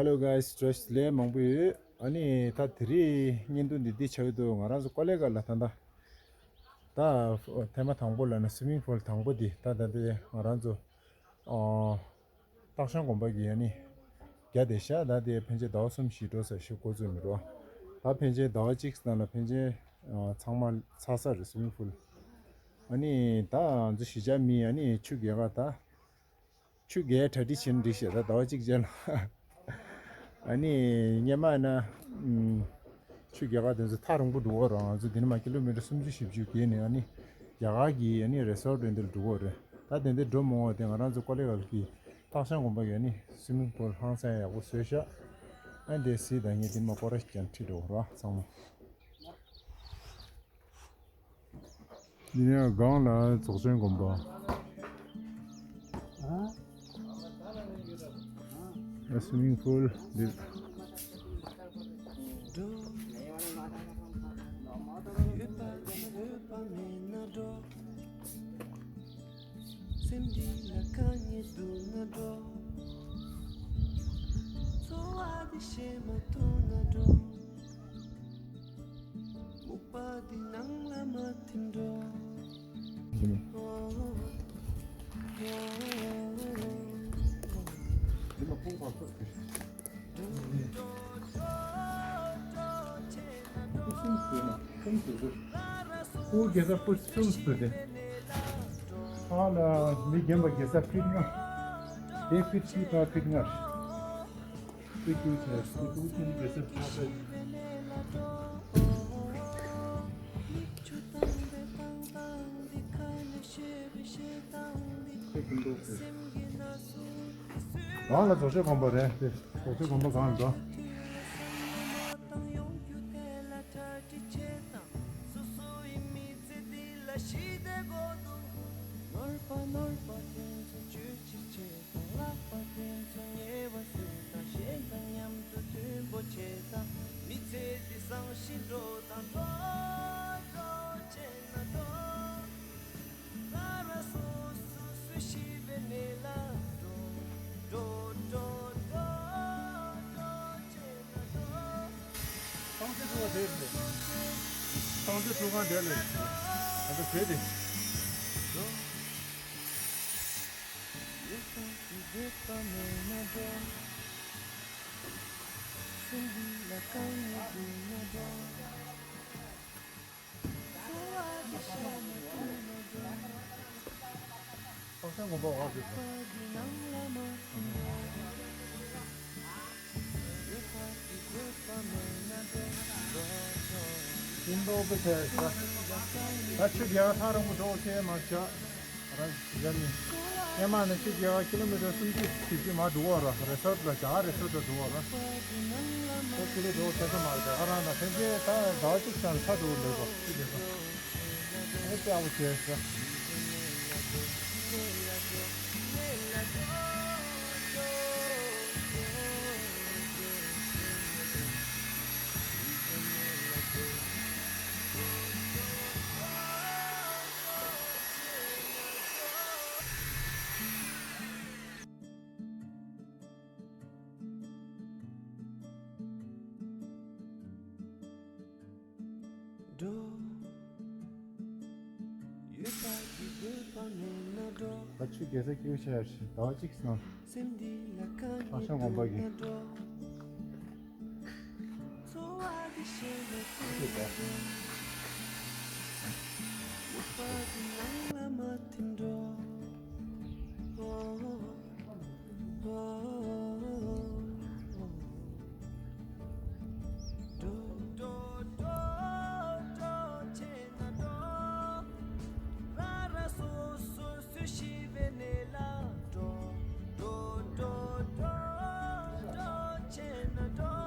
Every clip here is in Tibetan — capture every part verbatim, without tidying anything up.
Hello guys, བཀྲ་ཤིས་བདེ་ལེགས། མང་པོ་ཡོད། ཨ་ནི་ད་དེ་རིང་བརྙན་ཐུང་འདི་འདི་ཆགས་ཡོད་དུ། ང་རང་ཚོ་ཀོ་ལེ་གྷལ་ལ་ད་ལྟ་ད་ཐེངས་མ་དང་པོ་ལ་ནི་སུའི་མིང་པུལ་དང་པོ་འདི་ད་ད་ལྟ་ང་རང་ཚོ་ཨ་སྟག་ཤང་དགོན་པ་གི་ཨ་ནི་རྒྱ་དེ་ཤ་ད་དེ་ཕན་ཆད་ཟླ་བ་གསུམ་བཞི་འགྲོ་ས་ཞིག་འགོ་བཙུགས་མི་འགྲོ། ད་ཕན་ཆད་ཟླ་བ་གཅིག་ནང་ལ་ཕན་ཆད་ཨ་ཚང་མ་ཚར་ས་རེད་སུའི་མིང་པུལ། ཨ་ནི་ད་ང་ཚོ་གཞིས་ཆགས་མི་ཨ་ནི་ཆུ་རྒྱག་ག་ད། ཆུ་རྒྱག་གྲ་སྒྲིག་བྱེད་ན་འགྲིག་ཤག་ད་ཟླ་བ་གཅིག་རྗེས་ལ། ཨ་ནི་སྔོན་མ་ན་ཨུམ་ཆུ་རྒྱག་ག་དེ་ཚོ་ཐག་རིང་པོ་འགྲོ་གི་རེད། ང་ཚོ་འདི་ནས་མར་ཀི་ལོ་མི་ཊར་སུམ་ཅུ་བཞི་བཅུ་བརྒལ་ནས་ཨ་ནི་རྒྱ་གར་གྱི་ཨ་ནི་རི་སོར་ཊི་འདི་ལ་འགྲོ་གི་རེད། ད་དེ་འདྲ་འགྲོ་མ་འོངས་པ་དེ་ང་རང་ཚོ་ཀོ་ལེ་གྷལ་གྱི་སྟག་ཤང་དགོན་པ་གི་ཨ་ནི་སུའི་མིང་པུལ་ཧང་སང་ཡག་པོ་བཟོས་ཤག་ཨ་འདི་སི་ད་ངས་འདི་མ་སྐོར་ར་ཞིག་ཀྱང་ཁྲིད་འགྲོ་གི་རེད་ཚང་མ། འདི་ནས་སྒང་ལ་རྫོགས་ཆེན་དགོན་པ། ཨ་སུའི་མིང་པུལ་འདི། སེམས་འདི་ལ་དཀའ་ངལ་འདུག་ན་འགྲོ། འཚོ་བ་འདི་ཤེས་མ་ཐུབ་ན་འགྲོ། སྨུག་པ་འདི་ནང་ལ་མ་ཐིམ་འགྲོ། ཕུ་གསུམ་བཟོས་ན་གསུམ་བཟོས་དགོས། ཕུ་གེ་ས་ཕུ་གསུམ་བཟོས་ཏེ། ཕ་ལ་མི་རྒན་པ་གེ་ས་ཕིཊ་ལྔ། དེ་ཕིཊ་བཞི་ཕ་ཕིཊ་ལྔ་རེད། ཕིཊ་བཅུ་ཆེ་ཕུ་གསུམ་གེ་ས་ཕ་ཕིཊ། ཁོ་ཀུན་རྟོག་ཟེར། རང་ལ་རྫོགས་ཆེན་དགོན་པ་རེད་དེ། རྫོགས་ཆེན་དགོན་པ་གང་ལ་འགྲོ། སངས་རྒྱས་ཐུབ་པ་དེ་རེད། སངས་རྒྱས་ཐུབ་ཁང་དེ་ལས་ད་ལྟ་བྱེད་དེ། ཤིན་ཏུ་དཔེ་ཆ་ཡོད་ཤག་ད་ཆུ་རྒྱག་ཐག་རིང་པོ་འགྲོ་ཆེ་མ་བྱ། རང་གཞན་ནི། ཉི་མ་ནས་ཆུ་རྒྱག་ཀི་ལོ་མི་ཊར་སུམ་ཅུ་བཞི་བཅུ་མ་འགྲོ་བ་ར་རི་སོར་ཊི་ལ་བྱ་རི་སོར་ཊི་འགྲོ་བ་ར། ཁོ་ཀི་ལོ་འགྲོ་ཆེ་ས་མ་རེད་ད་ག་རང་ན་ཕན་ཆད་ད་ཟླ་བ་གཅིག་ཙམ་ཚ་འགྲོ་འདོད་པ་ཆུ་རྒྱག་ས། ཨེ་ཅག་པོ་བྱས་ཤག་འགྲོ། ཡོད་པ་གི་འདོད་པ་མེད་ན་འགྲོ། ད་ཆུ་རྒྱག་ས་སྐྱིད་པོ་ཆགས་ཡག་ཞིག་ཟླ་བ་གཅིག་སོང་། སེམས་འདི་ལ་དཀའ་ངལ་ཨ་ཤང་དགོན་པ་གི་འདུག་ན་འགྲོ། འཚོ་བ་འདི་ཤེས་མ་ཐུབ་ན་འགྲོ། ལུག་པ་འདི་ནང་ལ་མ་ཐིམ་འགྲོ། འགྲོ། འགྲོ། འགྲོ། ཆེ་ན་འགྲོ། ར་ར་སོ་སོ་སུ་ཤི་བའི་གནས་ལ་འགྲོ། འགྲོ། འགྲོ། འགྲོ། འགྲོ། ཆེ་ན་འགྲོ།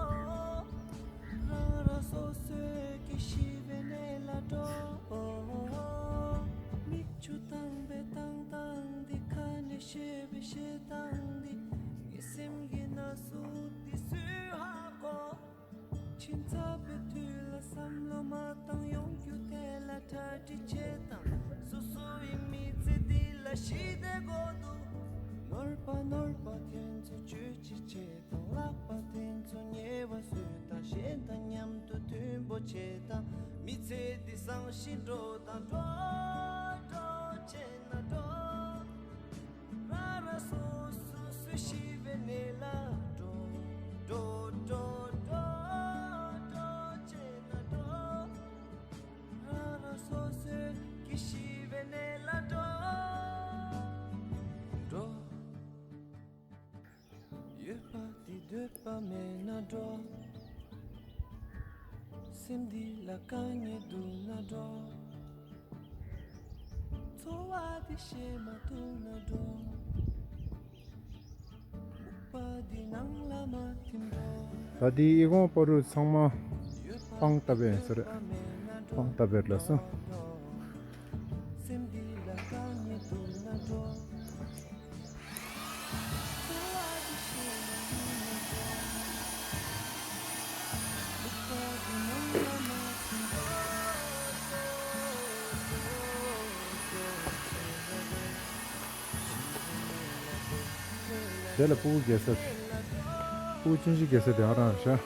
ར་ར་སོ་སོའི་ཤི་བའི་གནས་ལ་འགྲོ། མིག་ཆུ་བཏང་བའི་བཏང་སྟངས་འདི། ཁ་ནས་བཤད་པའི་བཤད་སྟངས་འདི། ངའི་སེམས་ཀྱི་ན་ཟུག་འདི་སུས་ཧ་གོ། ཕྱིན་ཚར་བའི་དུས་ལ་བསམ་བློ་མ་བཏང་། ཡོང་རྒྱུ་དེ་ལ་གྲ་སྒྲིག་བྱེད་དང་། སོ་སོ་ཡི་མི་ཚེ་འདི་ལ་ཞི་བདེ་དགོས་འདུག་ནོར་ ནོར་བ་ནོར་བ་དེ་ཚོ་བཅོས་ཅི་བྱེད་དང་། ལག་པ་དེ་ཚོ་ཉེ་བ་བཟོས་དང་། གཞན་དང་མཉམ་དུ་མཐུན་པོ་བྱེད་དང་། མི་ཚེ་འདི་བཟང་ཞིང་འགྲོ་དང་། འགྲོ་འགྲོ་བྱས་ན་འགྲོ། རང་རང་སོ་སོ་སུ་ཤི་བའི་གནས་ལ་འགྲོ། འགྲོ་འགྲོ་འགྲོ་འགྲོ་བྱས་ན་འགྲོ། རང་རང་སོ་སོའི་སྐྱེ་ཤི་བའི་གནས་ལ་འགྲོ། འགྲོ། ཡོད་པ་འདི་འདོད་པ་མེད་ན་འགྲོ། སེམས་འདི་ལ་དཀའ་ངལ་འདུག་ན་འགྲོ། འཚོ་བ་འདི་ཤེས་མ་ཐུབ་ན་འགྲོ། ད་དེའི་ཨི་ཁུང་པ་རུ་ཚང་མ་སྤང་བཏབ་པ་ཡིན་ས་རེད། སྤང་བཏབ་པ་རེད་ལབ་སོང་། དེ་ལ་སྤུ་གུ་རྒྱལ་ས། སྤུ་གུ་ཆུང་ཆུང་རྒྱལ་ས་དེ་ཨ་རང་ཤ།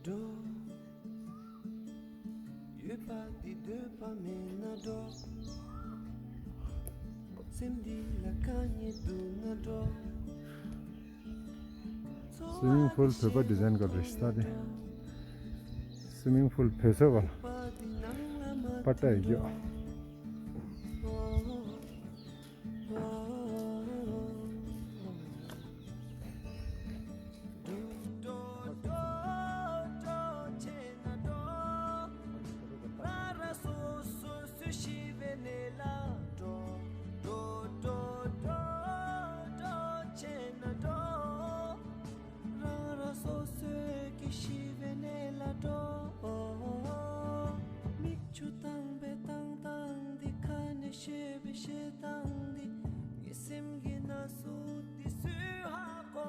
འགྲོ། ཡོད་པ་འདི་འདོད་པ་མེད་ན་འགྲོ། སེམས་འདི་ལ་དཀའ་ངལ་འདུག་ན་འགྲོ། སུའི་མིང་ཕུལ་བོད་པ་ཌི་ཛའིན་ག་རེ་ཞིག་ད་དེ། སུའི་མིང་ཕུལ་བོད་ཟེར་བ་ལ་པ་ཏྲ་ཡི་རྒྱུ། རང་རང་སོ་སོའི་སྐྱེ་ཤི་བའི་གནས་ལ་འགྲོ། མིག་ཆུ་བཏང་བའི་བཏང་སྟངས་འདི། ཁ་ནས་བཤད་པའི་བཤད་སྟངས་འདི། ངའི་སེམས་ཀྱི་ན་ཟུག་འདི་སུས་ཧ་གོ།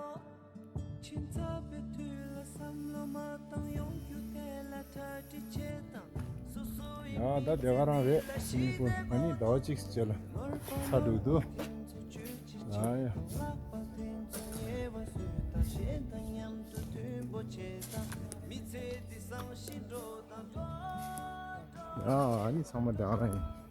ཕྱིན་ཚར་བའི་དུས་ལ་བསམ་བློ་མ་བཏང་། ཡོང་རྒྱུ་དེ་ལ་གྲ་སྒྲིག་བྱེད་དང་། སོ་སོ་ཡི་ཡ་ད་དེ་ག་རང་རེད། སུའི་མིང་ཕུལ་ཨ་ནི་ཟླ་བ་གཅིག་རྗེས་ལ་ཚར་འགྲོ་གི་འདུག་ཨ་ཡ། ཨ་ནི་ཚང་མ་དེ་ག་རང་ཡིན།